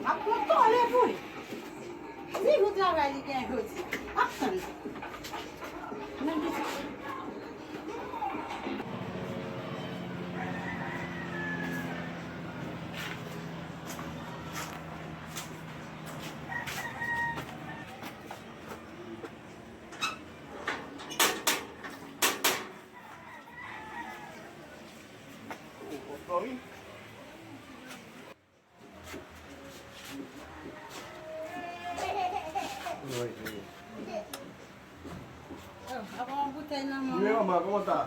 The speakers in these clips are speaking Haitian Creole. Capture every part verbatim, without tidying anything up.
Ap pran tòlè pou li. Di jou travay li gen jodi a. Ap tann li. Menm pitit. Wi, wi. Oh, apa yon boutèy nan men w? Wi, manman, kòman sa?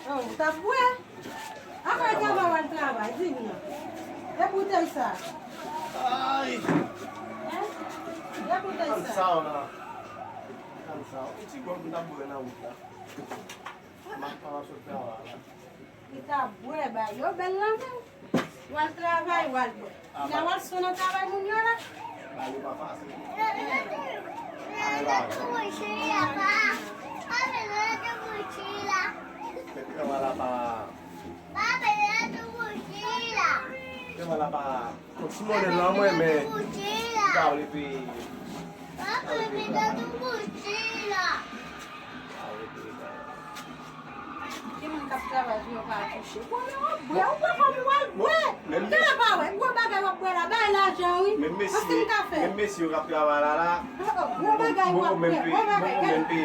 Oh, ou t ap bwè? Apa w t ap al travay, di m non. E boutèy sa? Ay! Hein? E boutèy sa? Sa w la. Sa w. E ti gòm m t ap bwè nan wout la. M ap, m ap sot travay la. Li ta bwè, bagay yo bèl la menm. W al travay, w al bwè. Kounya w al sou nan travay moun yo la. Bagay yo pa fasil. Fè travay la pa. Fè travay la pa. Yon ti mòdèl la mwen renmen. Sa w le peyi. Gen moun k ap travay pou yo pa touche. Konnen w ap bwè, ou pa konn w al bwè. Gade pa wè, gwo bagay w ap bwè la, bay lajan wi. Ansanm kafe. Menm mesye yo k ap travay la la. Gwo bagay w ap bwè, gwo bagay. Gade.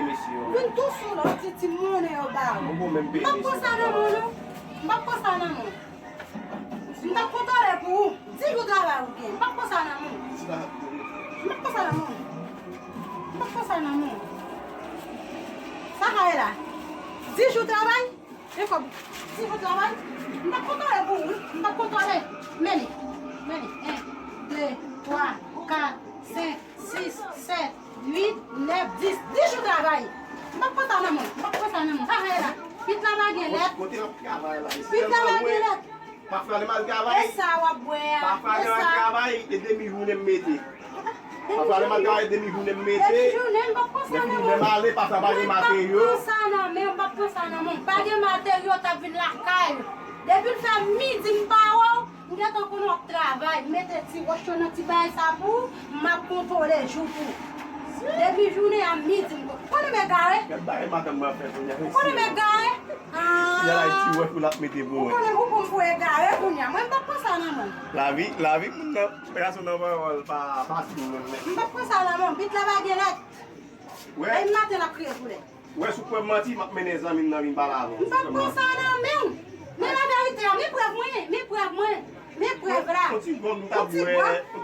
Vin tou sou lòt ti, ti monnen yo ba ou. M p ap pran sa nan men w non. M p ap pran sa nan men w. M t ap kontwole pou ou. Di jou travay ou gen. M p ap pran sa nan men w. M p ap pran sa nan men w. M p ap pran sa nan men w. Sa ka ye la? Di jou travay? E kòb? Di jou travay? M t ap kontwole pou ou, wi. M t ap kontwole. Men li. Men li. En, de, twa, kat, senk, sis, sèt, uit, nèf, dis. Dis jou travay. M p ap pran sa nan men w. M p ap pran sa nan men w. Sa ka ye la? Pit la pa gen lèt. Pit la pa gen lèt. Pafwa lè m al travay, e sa w ap bwè a, pafwa lè m al travay, e demi jounen m mete. Pafwa lè m al travay, e demi jounen m mete. Demi jounen, m p ap pran sa nan men w. Demi jounen m ale, pafwa pa gen materyo. M p ap pran sa nan men w, m p ap pran sa nan men w. Pa gen materyo, t ap vin lakay ou. Depi l fè midi m pa wè w, m gentan konnen w ap travay. M mete ti wòch yo nan ti bagay sa pou ou, m ap kontwole jou pou ou. Demi jounen a midi m ko-, konnen m egare? Gad bagay madanm mwen ap fè kounye a. Ou konnen m egare? Yal Ayiti, wè pou l ap mete pou mwen. Ou konnen ou pran m pou egare kounye a. Mwen m p ap pran sa nan men w. Lavi, lavi moun nan, gason nan pawòl pa, pa fasil menm menm. M p ap pran sa nan men w. Pit la pa gen lèt. Wè. Depi maten l ap kriye pou lèt. Wè, si w kwè m manti, m ap mennen zanmi m nan vin pale avè w. M p ap pran sa nan men w. Men laverite a, men prèv mwen, men prèv mwen. Men prèv la. Yon ti gòm m t ap bwè, yon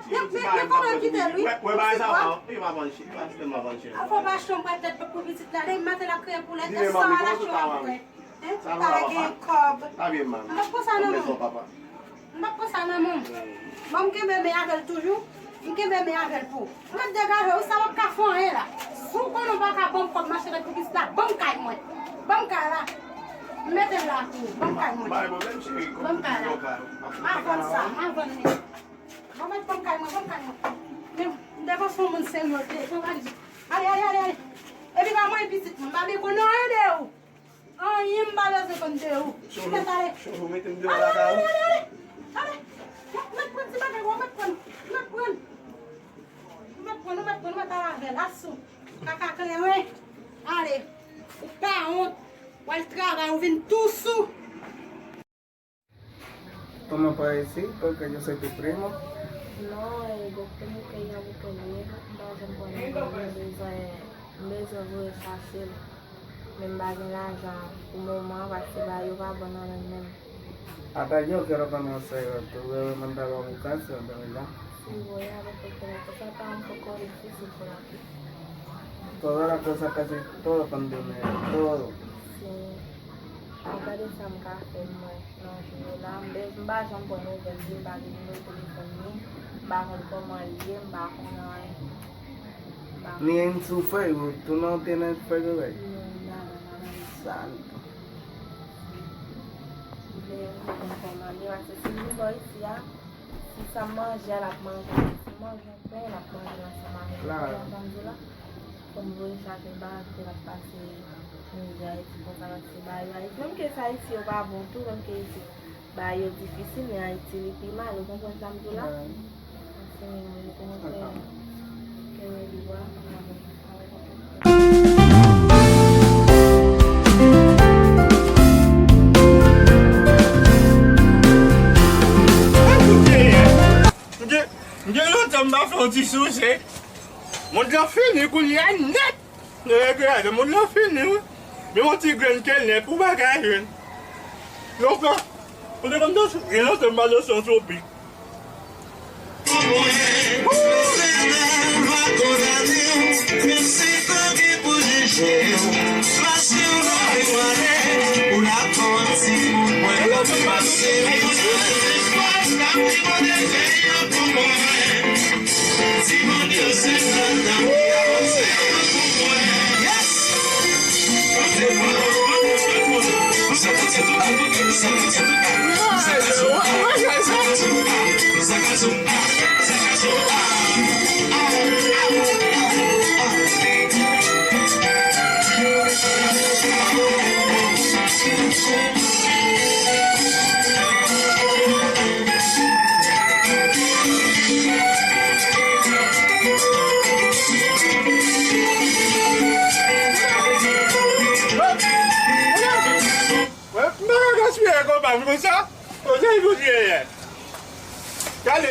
ti, yon ti bagay m t ap bwè. Wè, wè bagay sa pa, yo pa vann chè, yo pa sitèlman vann chè. Afò pa chanm pral tèt pou pitit la, depi maten l ap kriye pou lèt, e sa w al achte w ap bwè. Hein? Pa gen kòb. M p ap pran sa nan men w. M p ap pran sa nan men w. Bon, m kenbe men avè l toujou. M kenbe men avè l pou ou. Mwen degaje ou, sa w ap ka fè anyen la. Si w konnen w pa ka ban m kòb mache nan pitit la, ban m kay mwen. Ban m kay la. M mete l la pou ou. Ban m kay mwen. Ban m kay la. M a vann sa, m a vann li. Bon, mèt ban m kay mwen, ban m kay mwen. Men, m devan se yon moun serye w te. Ale, ale, ale, ale. Epi pa mwen pitit mwen, m pa vle konn anyen de ou. Anyen m pa bezwen konn de ou. Ou mèt ale. Chonjou mete m deyò lakay ou. Ale, ale, ale, ale. Ou mèt pran ti bagay ou, ou mèt pran. Ou mèt pran. Ou mèt pran, ou mèt pran, ou mèt al avè l. Asou. Kaka klewen. Ale. Ou pa wont. W al travay, ou vin tou sou. Toma para ese, porque yo soy tu primo. Non, eh, yo como que ella busca el viejo, m pa janm konnen kote m bezwen, m bezwen voye chache l. Men m pa gen lajan pou moman, paske bagay yo pa bon nan men m menm. Hasta yo quiero conocer, tú debes mandar la ubicación, de verdad. Sí, voy a ver porque la cosa está un poco difícil por aquí. Toda la cosa, casi todo con dinero, todo. Sí. A gade sa m ka fè mwen nan jounen la. M bez-, m pa janm pran nouvèl li, m pa gen nimewo telefòn li, m pa konn kòman l ye, m pa konn anyen. M pa konn. Ni en su Facebook, tú no tienes Facebook ahí? No, nada, nada de eso. Santo. Men m pa konn kòman l ye, paske si m vin bò isi a, si sa m manje a, l ap manje, si m manje yon pen, l ap manje l ansanm avè m. Klaro. Ou konprann sa m di w la? Fò m voye chache l, m pa vle kite l ap pase mizè Ayiti konsa, paske bagay yo Ayiti, menm ke sa isi yo pa bon tou, menm ke isi bagay yo difisil, men Ayiti li pi mal, ou konprann sa m di w la? Wi. M gen, m gen lontan m pa fè yon ti souse. Mond lan fini kounye a nèt. Nèg la, mond lan fini, wi. Men yon ti grenn kenèp ou pa ka jwenn. Lontan, ou te konn danse, gen lontan m pa danse yon tropik. Mwen, m pa ka gaspiye konpa m konsa. Konsa, li pou di, gade,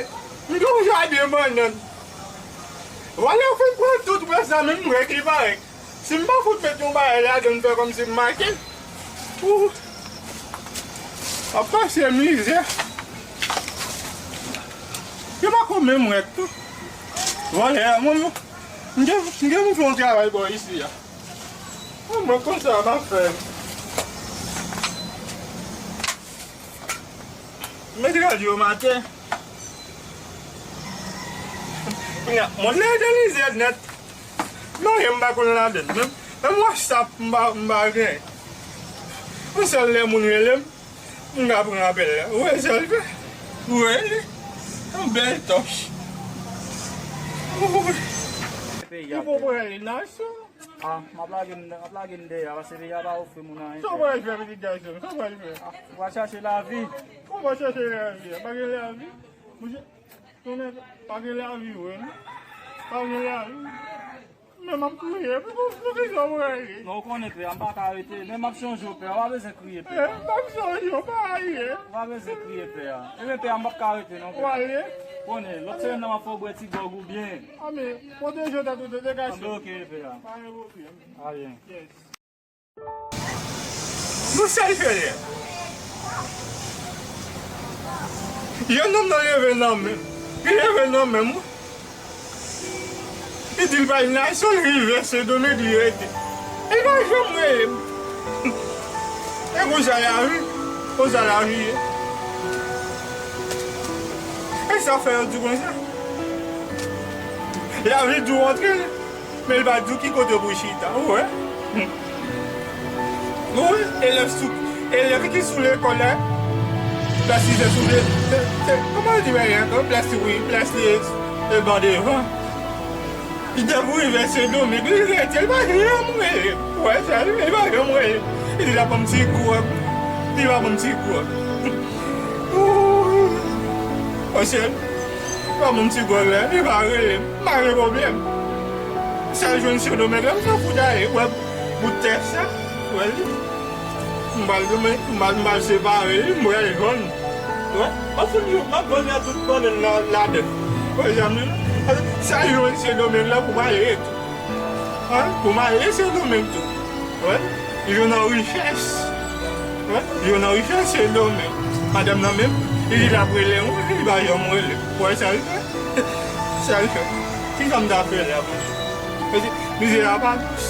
m gen yon jaden bannann. Vòlè fin pran tout, prèske sa menm rèk li parèt. Si m pa fout met yon bagay ladan, m fè kòmsi m make. Ou ap pase mizè. Yo pa konn menm rèk tou. Vòlè a, mwen, m gen, m gen pou fè yon travay bò isi a. Mwen, mwen konn sa m ap fè. Mete radyo maten. Kounye a, mond lan te mizè nèt. Non, m pa konn ladann. Menm, menm WhatsApp, m pa, m pa gen. Yon sèl lè moun rele m, m ka pran apèl la. Ou wè sa l fè? Ou wè li? Yon bèl tòch. Ou wè. Li pou pran li nan sou. Ah, m ap lage m, m ap lage m dèyè, paske peyi a pa ofri moun anyen. Sa w pral fè, pitit gason? Sa w pral fè? Ah, m pral chache lavi. Kòman chache lavi? Pa gen lavi? Mouche, konnen pa gen lavi vre, non? Pa gen lavi. Men m ap kriye. Pou, pou, pou ki sa w prale? Non, ou konnen, pè a, m pa ka rete. Men m ap chonje w, pè a. Ou pa bezwen kriye, pè a. Eh, m ap chonje w, pa ayen. Ou pa bezwen kriye, pè a. Ebyen, pè a, m p ap ka rete, non, pè a. W ale? Konnen, lòt semèn nan, m ap fè w bwè ti gwòg ou byen. A, men, pwoteje w tèt ou, tèt ou kase. Anben, oke, pè a. Pa gen pwoblèm. Ayen. Yes. Nou sèl fè lè. Jennonm nan leve nan men. Li leve nan men m, wi. Li di l pa vin Ayiti, li rive Sendomeng, li rete. Li pa janm rele m. E konsa lavi, konsa lavi ye. E sa fè yo di konsa. Lavi di w antre, men li pa di w ki kote pou w chita. Ou wè? Ou wè? Elèv sou, elèv ki sou lekòl la, plas li se sou le, se, se, kòman yo di bagay la ankò? Plas li, wi, plas li e, e ban devan. Li te pou rive Sendomeng, li rete, li pa janm rele. Ou wè sa, li pa janm rele. Li di l ap ban m ti gwòg. Li pa ban m ti gwòg. Ooh. Monchè, pa ban m ti gwòg la, li pa rele m. M pa gen pwoblèm. Sa l jwenn Sendomeng la, m fè fout ale. Ou wè bout tè sa? Ou wè li? M pral goumen, m pral, m pral separe li, m pral jwenn. Wè, m ap fout jwenn, m ap jwenn tout bannann nan ladann. Wè, zanmi m, sa l jwenn Sendomeng la pou m ale tou. Hein? Pou m ale Sendomeng tou. Wè, li jwenn nan richès. Wè, li jwenn nan richès Sendomeng. Madanm nan menm, li di l ap rele m, li pa janm rele m. Wè, sa l fè. Sa l fè. Ki sa m ta fè la, Bondye? Paske mizè a pa dous.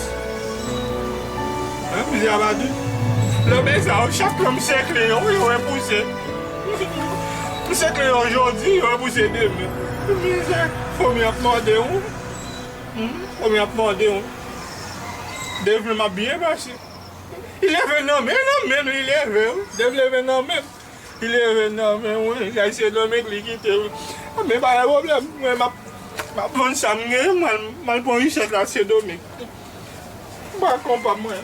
Hein, mizè a pa dous. Lè w bay sa yo, chak lè m sèkle yo, yo repouse. M sèkle yo jodi, yo repouse demen. Mizè, fomi ap mòde w. Hmm, fomi ap mòde w. Depi m ap byen pase. Li leve nan men, nan men m li leve, wi. Depi leve nan men m. Li leve nan men mwen, li al Sendomeng, li kite m. Men pa gen pwoblèm, mwen m ap, m ap vann sa m genyen, m al, m al pran richès la Sendomeng. M pa konpa mwen.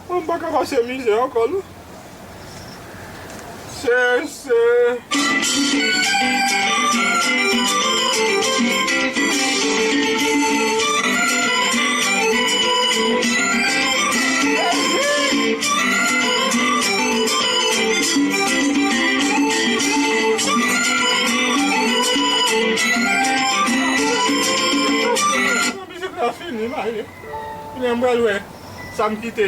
Mwen m pa ka pase mizè ankò, non. Se, se. M ale. Kounye a m pral wè sa m kite.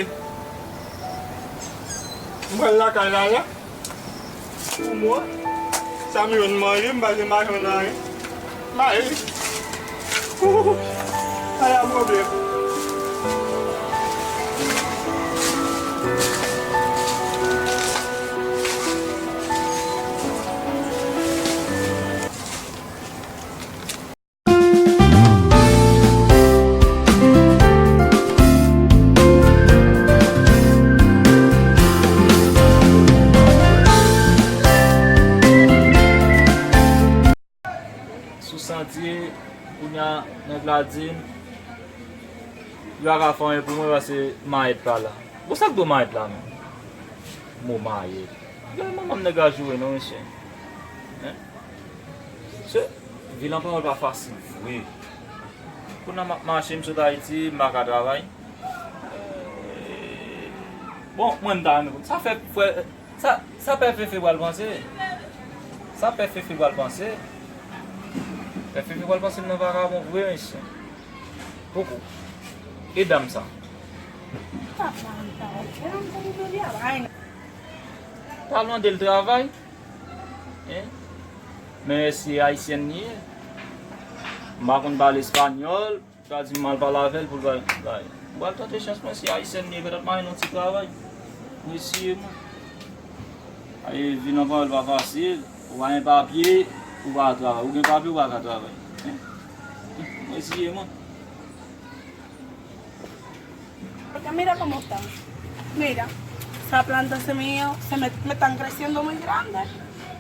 M pral lakay la la. Pou mwen, sa m jwenn manje, m pa gen mayon nan anyen. M ale. Ooh, ala pwoblèm. Sou santye, kounye a, nèg la di m, yo pa ka fè anyen pou mwen paske mayèt pa la. Bon, sa k dwe mayèt la menm? Mo mayèt. Gade manman m nèg la joure non, mesye. Hein? Se, vil an pawòl pa fasil vre. Kounye a m ap mache, m sot Ayiti, m pa ka travay. Bon, mwen m ta renmen konn. Sa fè frè, sa, sa pè Fefe pral panse. Sa pè Fefe pral panse. Pè Fefe pral panse m nan vakabon vre, mesye. Poko. E dam sa? Pral mande l travay? Hein? Men se ayisyèn li ye. M pa konn pale espanyòl. Sa di m al pale avè l pou l bay, bay. M pral tante chans mwen, si ayisyèn li ye, petèt m a jwenn yon ti travay. M eseye mwen. Ay, vi nan pawòl pa fasil. Ou pa gen papye, ou pa ka travay. Ou gen papye, ou pa ka travay. M eseye mwen. Porque mira cómo están. Mira, esa planta se mío, se me, me están creciendo muy grande.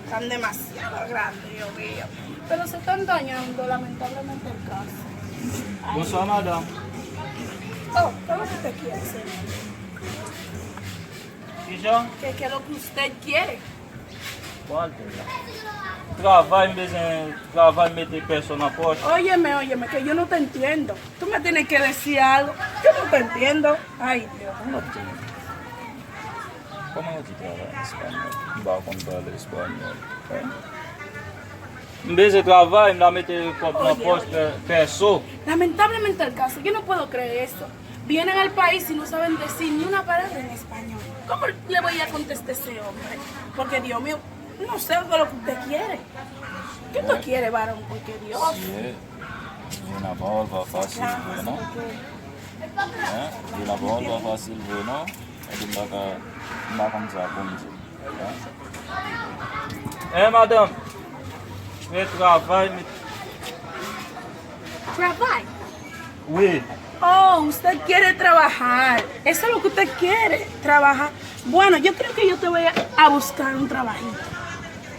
Están demasiado grandes, Dios mío. Pero se están dañando lamentablemente el caso. Ay. Bonsoir, madame. Oh, ¿qué es lo que usted quiere, señor? Kijan? ¿Qué, qué es lo que usted quiere? Bon, al vin la. Travay, m bezwen travay, m mete pèsòn nan pòch. Óyeme, óyeme, que yo no te entiendo. Tú me tienes que decir algo. Yo no te entiendo. Ay, Dios. Ou pa tande. Kòman yo di travay an espanyòl? M pa konn pale espanyòl. Hein? M bezwen travay, m ta mete kòb nan pòch pè-, pèso. Lamentablemente el caso, yo no puedo creer eso. Vienen al país y no saben decir ni una palabra en español. ¿Cómo le voy a contestar a ese hombre? Porque, Dios mío, no sé qué es lo que usted quiere. ¿Qué usted quiere, varón? Porque, Dios. Siye, vi nan pawòl pa fasil vre non. Hein? Vi nan pawòl pa fasil vre non. Epi m pa ka, m pa konn sa pou m di. Hein? Hein, madanm? Mwen travay, mwen... Travay? Wi. Oh, usted quiere trabajar. Eso es lo que usted quiere, trabajar. Bueno, yo creo que yo te voy a, a buscar un trabajito.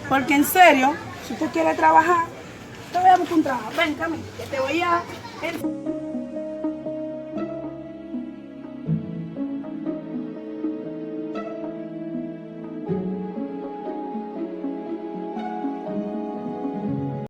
Porque en serio, si usted quiere trabajar, te voy a buscar un trabajo. Ven, Cami, que te voy a...